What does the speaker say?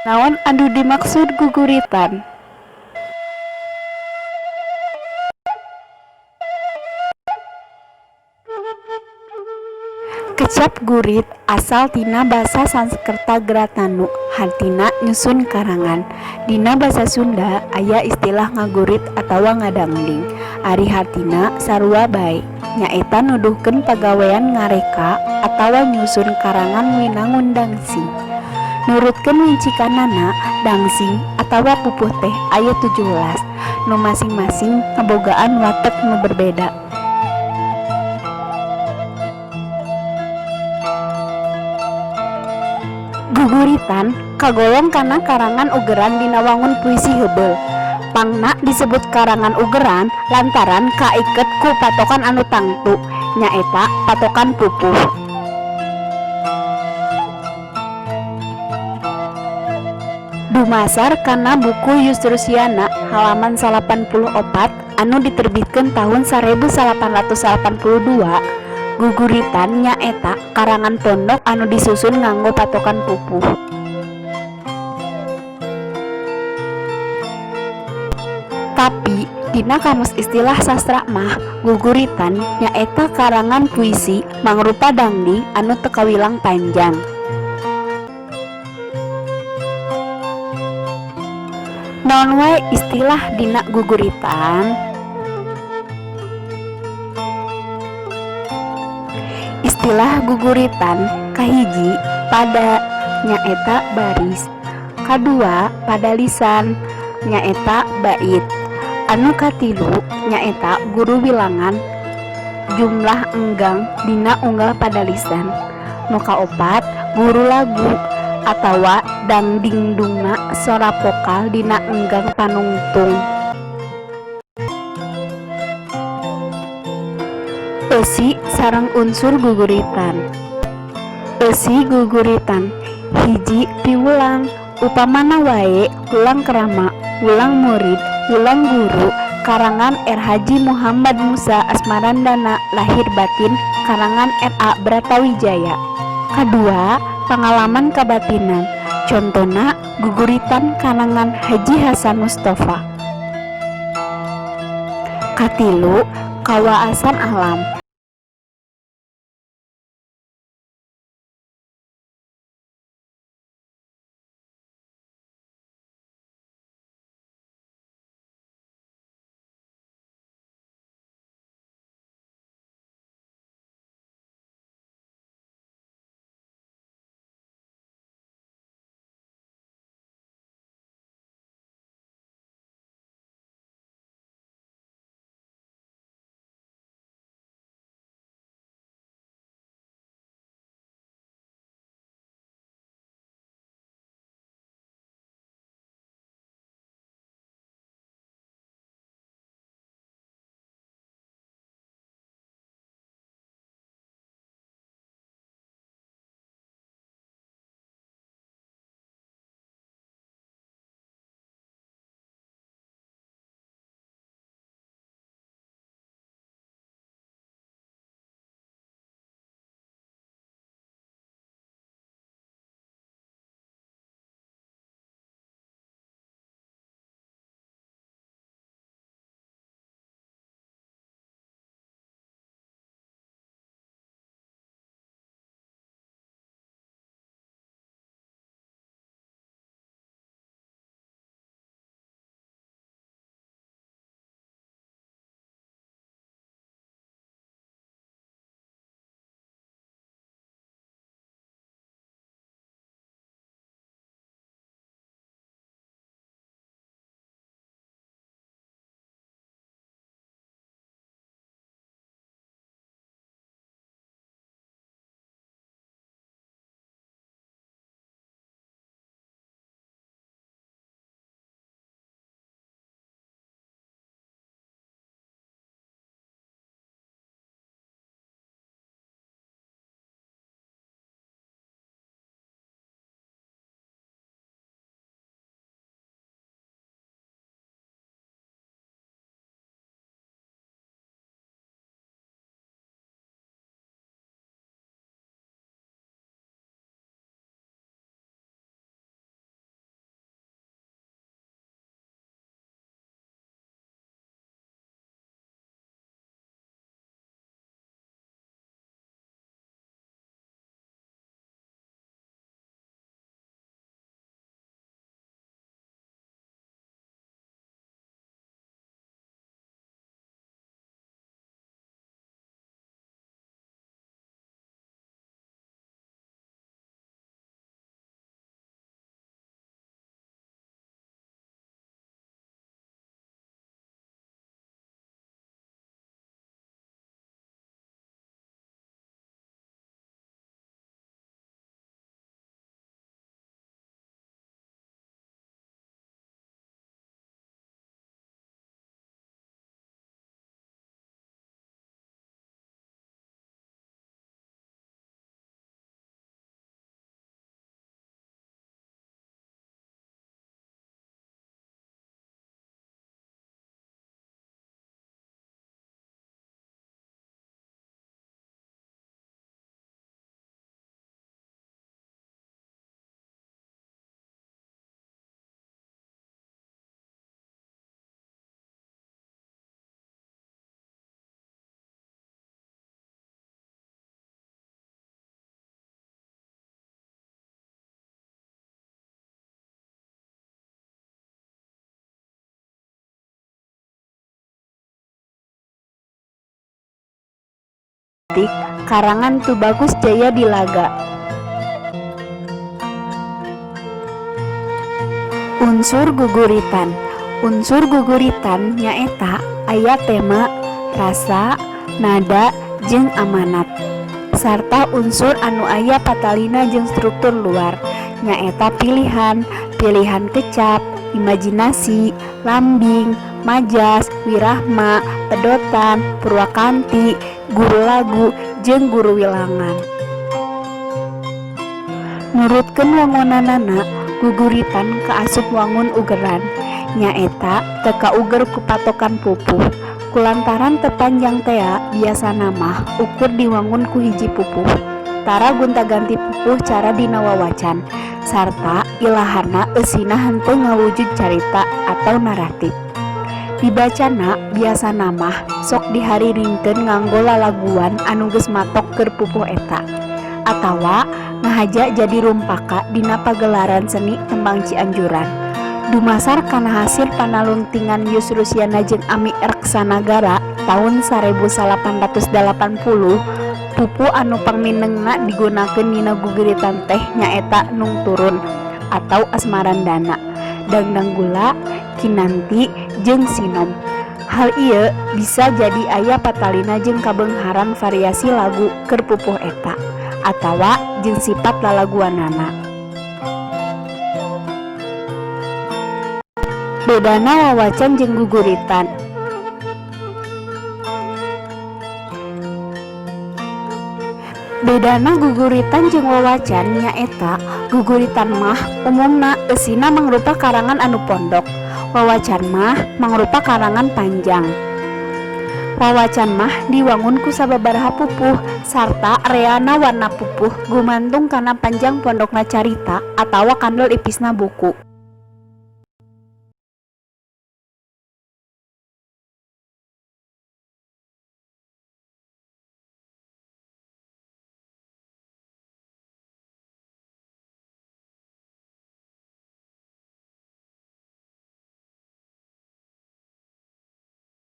Naon anu dimaksud guguritan? Kecap gurit asal tina basa Sanskerta gratanu hartina nyusun karangan. Dina basa Sunda aya istilah ngagurit atawa ngadangding ari hartina sarua bae nyaeta nuduhkeun pagawean ngareka atawa nyusun karangan winangun dangsing. Nurutkeun rincikanana, dangsing atawa pupuh teh aya 17 nu masing-masing ngabogaan watek nu berbeda. Guguritan kagolong kana karangan ugeran dina wangun puisi heubeul. Pangna disebut karangan ugeran lantaran kaiket ku patokan anu tangtu, nyaeta patokan pupuh. Dumasar kana buku Yusrusyiana halaman 84 anu diterbitkeun tahun 1882, guguritan nyaeta karangan pondok anu disusun nganggo patokan pupuh. Tapi dina kamus istilah sastra mah guguritan nyaeta karangan puisi mangrupa dangding anu teu kawilang panjang. Naon wae istilah dina guguritan? Istilah guguritan kahiji pada nyaeta baris, kadua pada lisan nyaeta bait, anu katilu nyaeta guru bilangan jumlah enggang dina unggal padalisan, nu kaopat guru lagu atawa dangdingdungna sora vokal dina enggang panungtung. Eusi sareng unsur guguritan. Eusi guguritan hiji piwulang, upamana wae wulang krama, wulang murid, wulang guru karangan R. Haji Muhammad Musa Asmarandana lahir batin karangan R. A. Bratawijaya. Kadua, pangalaman kabatinan, contona guguritan karangan Haji Hasan Mustafa. Katilu, kawaasan alam. Karangan Tubagus Jayadilaga. Unsur guguritan. Unsur guguritan nyaeta aya tema, rasa, nada, jeung amanat. Sarta unsur anu aya patalina jeung struktur luar, nyaeta pilihan, pilihan kecap, imajinasi, lambing, majas, wirahma, pedotan, purwakanti, guru lagu, jeung guru wilangan. Nurutkeun wangunanana, guguritan kaasup wangun ugeran, nyaeta teu kauger ku patokan pupuh. Kulantaran teu panjang tea biasana mah ukur diwangun ku hiji pupuh. Tara gonta-ganti pupuh cara dina wawacan, sarta ilaharna eusina henteu ngawujud carita atau naratif. Dibacana biasana mah sok dihariringkeun nganggo lalaguan anu geus matok keur pupuh eta, atawa ngahaja jadi rumpaka dina pagelaran seni tembang Cianjuran. Dumasar kana hasil panalungtikan Yus Rusyana jeung Ami Raksanagara taun 1880, pupuh anu pangminengna digunakeun dina guguritan teh nyaeta Nungturun atau Asmarandana, Dangdanggula, Kinanti, jeung Sinom. Hal ieu bisa jadi aya patalina jeung kabeungharan variasi lagu keur pupuh eta, atawa jeung sipat lalaguanana. Bedana wawacan jeung guguritan. Bedana guguritan jeung wawacan nyaeta guguritan mah umumna eusina mangrupa karangan anu pondok, wawacan mah mangrupa karangan panjang. Wawacan mah diwangun ku sababaraha pupuh sarta reana warna pupuh gumantung kana panjang pondokna carita atawa kandel ipisna buku.